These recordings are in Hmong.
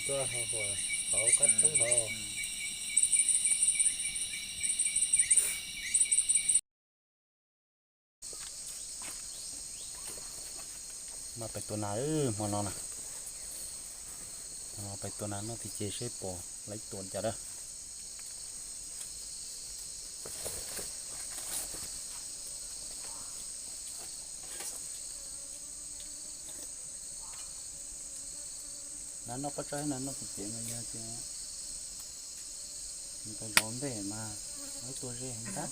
Tuaj hauv qab roob hauv. Mas pais tua nas hmo no na. Pais tua nas noj tis ces seb pom lawv tua cas lawm. Nas noj paj tsawb, nas noj tis ces no yog tias nws pais zov ntej mas lawv tua ze heev ntag.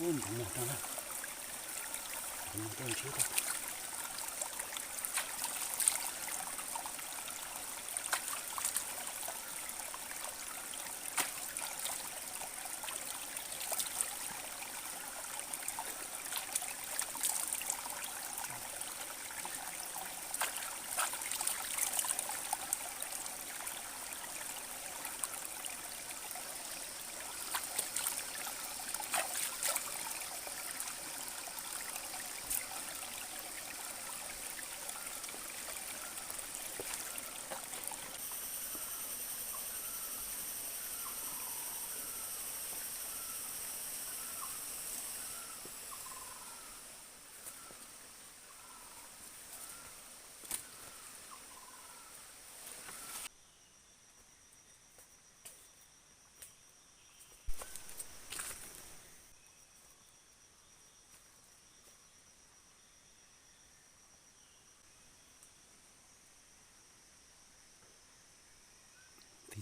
Ub, nrov muag tag na. Nrov muag tuaj ntsib tag.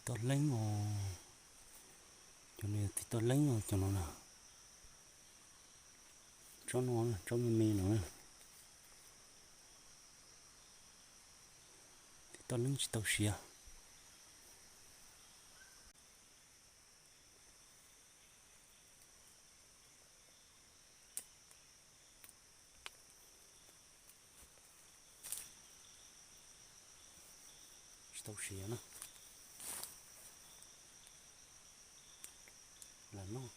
Toj leeb os, cov no yog tiv toj leeb os, cov no na. Tsob no, tsob me me no na. Tiv toj leeb tsis tau siav. Tsis tau siav na. Lam noj,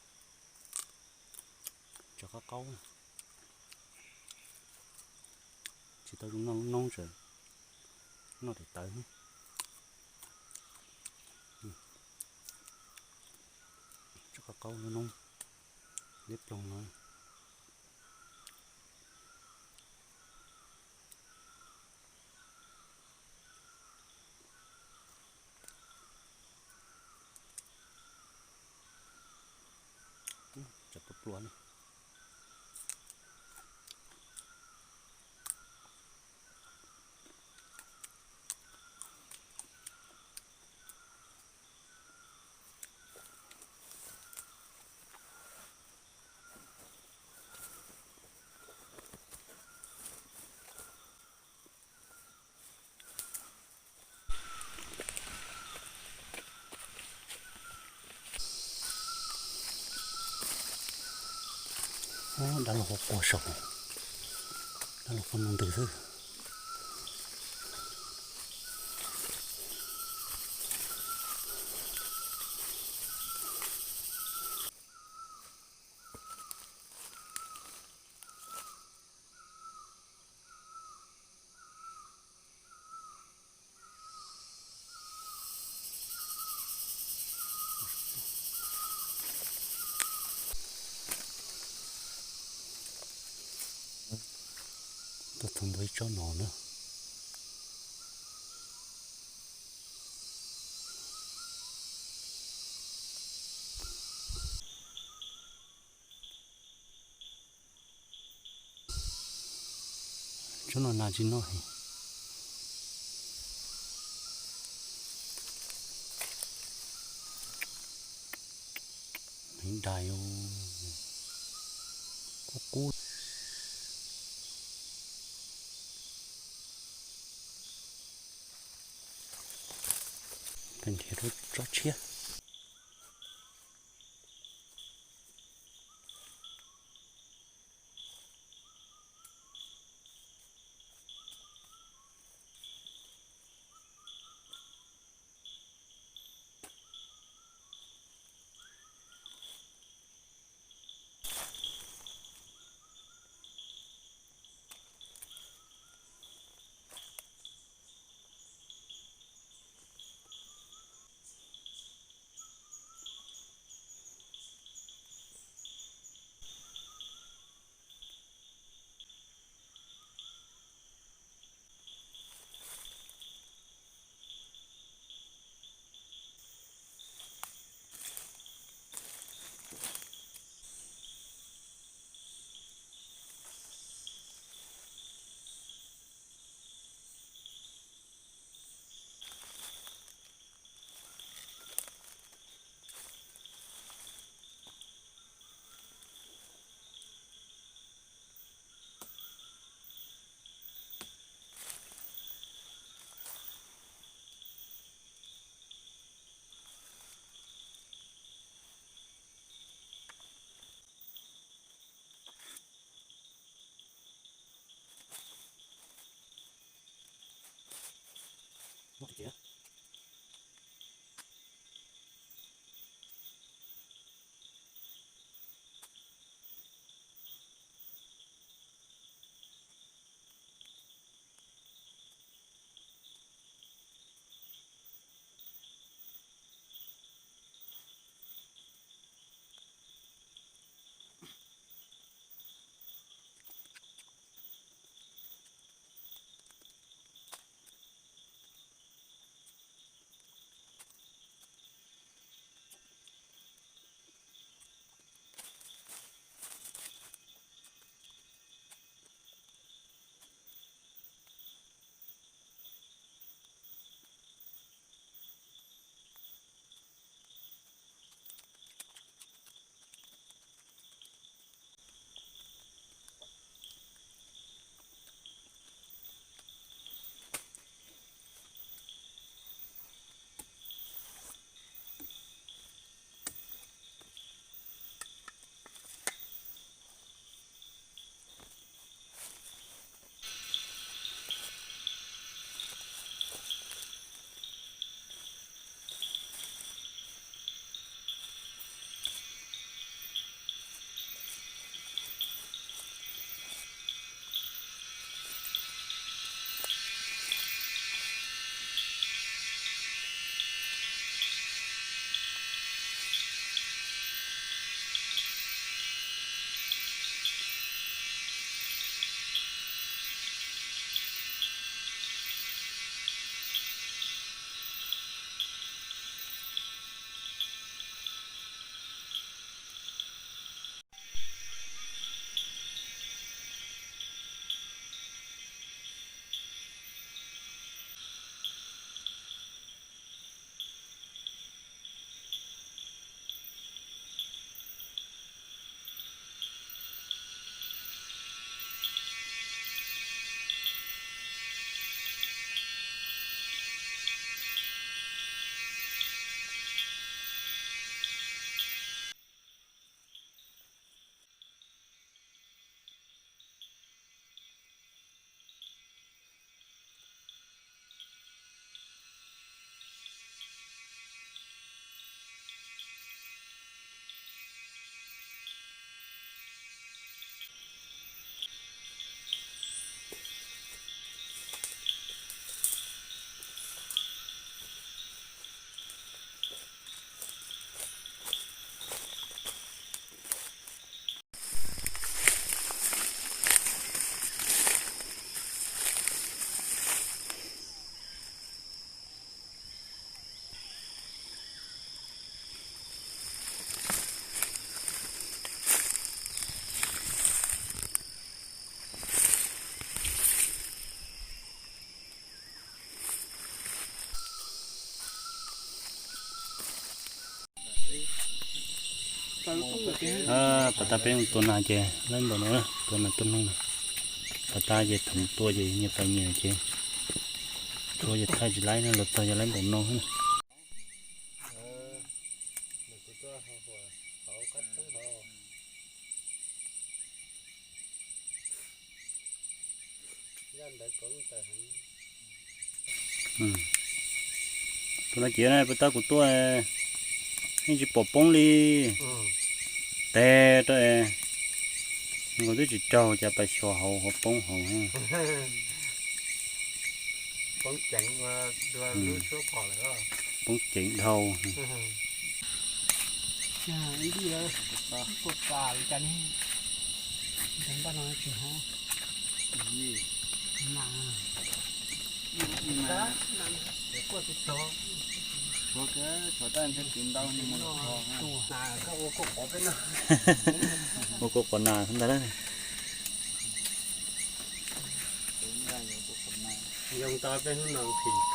tseem qaub qaub, tsis tau zoo noj lub noob tseem noj daim tawv. Tseem qaub qaub lub noob, liab ploog no. Tsam pluas pluas ne. Dab laug quaj quaj saum, dab laug quaj ntws ntws xwb. Tuaj txog ntua ib tsob no na. Tsob no nas tsis noj heev. Heev dais, kub kub. Nrhiav tsob tshiab. Pas tag peb mus tua nas ces laib npaum no, tua nas tua noog na. Pas tag ces thaum tua ces nyias pais nyias ces tshuav ces thaij tsis laib no, los txog ces laib npaum no na. Tus no ces pas tag kuv tuaj yeej tsis pom poob li. Teg rau es nkaus twb tsis raug cas pais xyuas hauv qhov poob hauv. Poob ceev dhau. Ua kuv qhov nas ntag.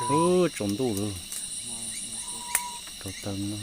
Ub, tsaus ntuj lawm. Rau taw no.